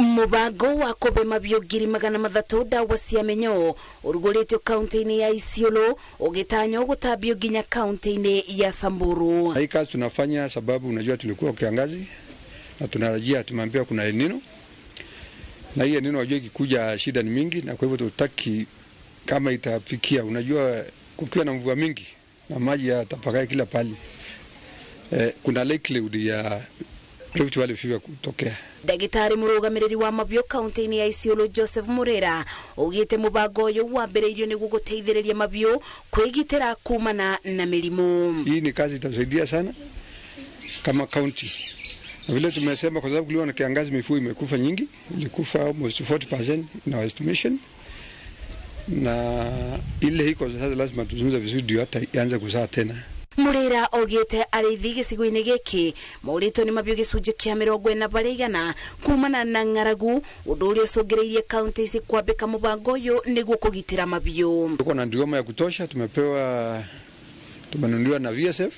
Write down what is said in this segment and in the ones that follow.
Mũbango wa kũbe mabiũ 300,000 ndawa cia mĩnyoo ũrugũrĩtio kaunti-inĩ ya Isiolo ũgĩtanywo gũtambio nginya kaunti-inĩ ya Samburu. Hii kazi tunafanya sababu unajua tulikuwa kiangazi na tunarajia, tumeambiwa kuna El Nino, na hii El Nino unajua ikikuja shida ni mingi, na kwa hivyo tutaki kama itafikia, unajua kukiwa na mvua mingi na maji yatapakaa kila pali, kuna likelihood ya Rift Valley fever kutokea. Ndagĩtarĩ mũrũgamĩrĩri wa mabiũ kaunti-inĩ ya Isiolo Joseph Murera augĩte mũbango ũyũ wambĩrĩirio nĩguo gũteithĩrĩria mabiũ kwĩgitĩra kumana na mĩrimũ. Hii ni kazi itasaidia sana kama county. Na vile tumesema, kwa sababu kuliwa na kiangazi, mifugo imekufa nyingi, ilikufa almost 40% in our estimation, na ile iko sasa lazima tuzungumze vizuri ndio hata ianze kuzaa tena. Murera augĩte arĩithi gĩcigo-inĩ gĩkĩ maũrĩtwo nĩ mabiũ gĩcunjĩ kĩa 40% kumana na ng'aragu, ũndũ ũrĩa ũcũngĩrĩirie kaunti ici kwambĩka mũbango ũyũ nĩguo kũgitĩra mabiũ. Tuko na ndigoma ya kutosha, tumepewa, tumenunuliwa na VSF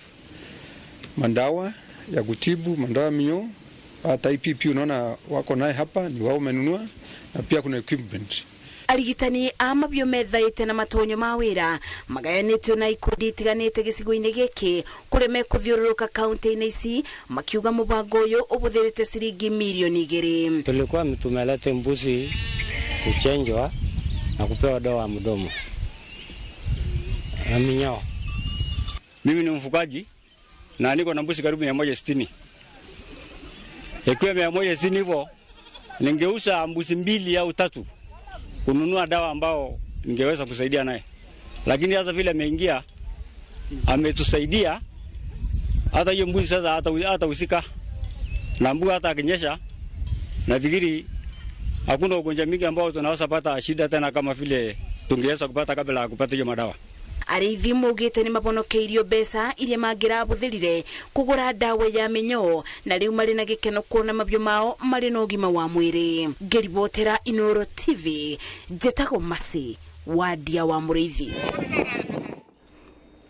mandawa ya kutibu mandawa minyoo, hata IPP unaona wako naye hapa ni wao wamenunua, na pia kuna equipment. Arigitani a mabiũ methaĩte na matonyo ma wĩra magayanĩtio na ikundi itiganĩte gĩcigo-inĩ gĩkĩ kũrĩa mekũthiũrũrũka kaunti-inĩ ici makiuga mũbango ũyũ ũbũthĩrĩte ciringi milioni 2. Tulikuwa tumeleta mbuzi kuchenjwa na kupewa dawa mdomo na minyoo. Mimi ni mfugaji na niko na mbuzi karibu 160. Ikiwa 160 hivyo ningeuza mbuzi 2 au 3 kununua dawa ambao ningeweza kusaidia naye. Lakini sasa vile ameingia ametusaidia, hata hiyo mbuzi sasa hata usika na mbuzi hata akinyesha, nafikiri hakuna ugonjwa mingi ambao tunaweza pata shida tena kama vile tungeweza kupata kabla ya kupata hiyo madawa. Arĩithi maugĩte nĩ mabonokeirio mbeca iria mangĩrabũthĩrire kũgũra ndawa ya mĩnyoo na rĩu marĩ na gĩkeno kuona mabiũ mao marĩ na ũgima wa mwĩrĩ. Ngĩribotera Inooro TV, njĩtagwo Mercy Wandia wa Mũrĩithi.